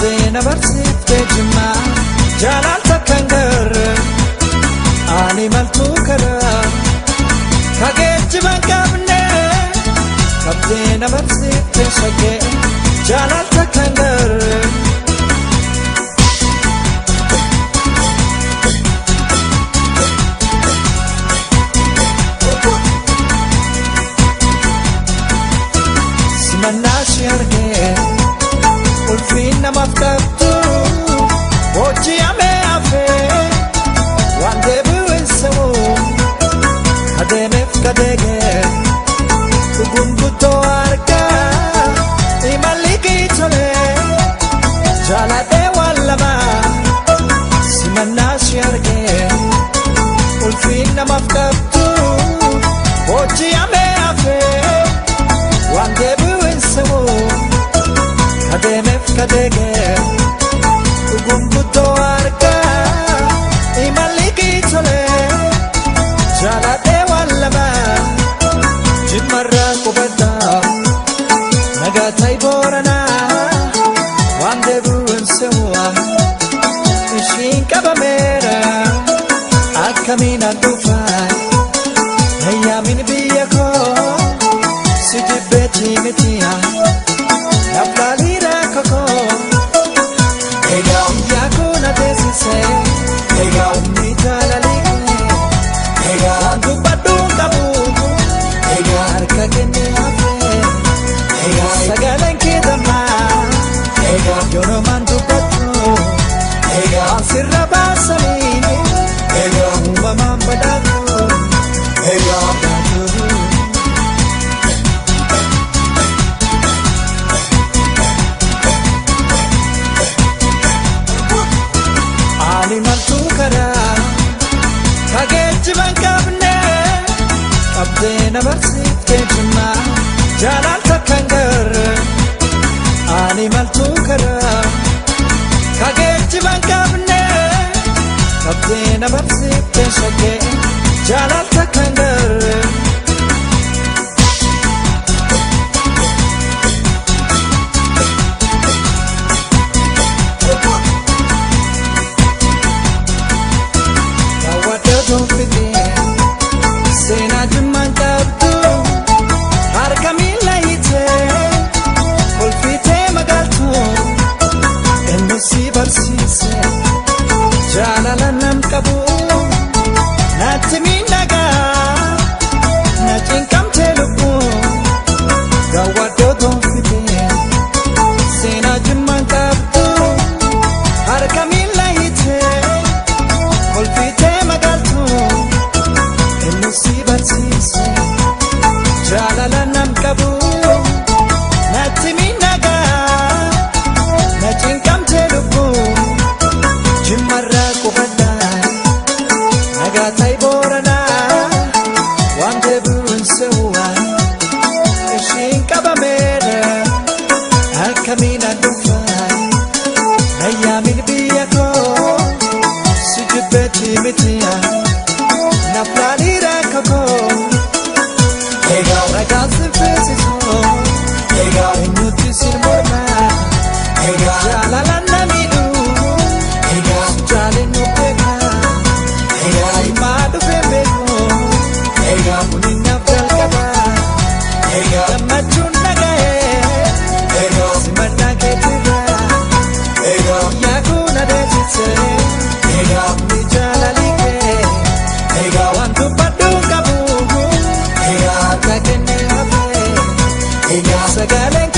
Qabdee na barsiiftee jimmaa jaalala kan garre ani maltuu karaa kageejiba hin qabne qabdee na barsiiftee shaggee jaalala kan garre. Simannaa ishee argee ulfiin namaaf qabdu hojii amee hafee waan deebi'u hin se'u adeemeef kadeegee dhuguun guddoo argaa imalli kiitolee jaaladhee waan lama simannaa ishee argee ulfiin namaaf qabdu hojii amee hafee waan deebi'u hin se'u adeemeef kadeegee dhuguun guddoo argaa imalli kiitolee jaaladhee waan lama jimmarraa qubadhaa nagaa ta'i booranaa waan deebi'u hin se'u ishiin qabameera akkamiin an dhufaa eeyyamiin biyya koo si jibbeetii mitiya naflaaliira kokoo egaa biyya koo na teessise egaa humni jaalalii kee egaa waan dubbadhu hin qabu egaa harka kennee hafee egaa sagaleen kee dammaa egaa yoonumaan dubbadhu egaa waan sirra baasanii egaa uumamaan badhaatu egaa badhaatu. Ani maltuu karaa kageejiba hin qabne qabdee na barsiiftee jimmaa jaalala kan garre ani maltuu karaa kageejiba hin qabne qabdee na barsiiftee shaggee jaalala kan garre. Seenaa jimmaan qabdu harka miila hiitee kolfitee magaaltu inni si barsiise jaalala nam qabu natti miidhagaa na cinqamtee lubbu daawwadhoo gonfitee seenaa jimmaan qabdu harka miila hiitee kolfitee magaaltu. Si barsiise jaalala nam qabu natti miidhagaa na cinqamtee lubbu jimmarraa qubadhaa nagaa ta'i booranaa waan deebi'u hin se'u ishiin qabameera akkamiin an dhufaa nayyaamin biyya koo si jibbeetii mitiya. Naflaaliira kokoo egaa ragaan si feesisu egaa eenyutti si morma egaa jaalala na miidhu egaa jaalennu beeka egaa himaa dhufee beeku egaa kuni naaf jalqaba egaa gammachuun nagahee egaa simannaa keetirra egaa biyya koo na deessise egaa humni jaalalii kee. Egaa waan dubbadhu hin qabu egaa harka kennee hafee egaa sagaleen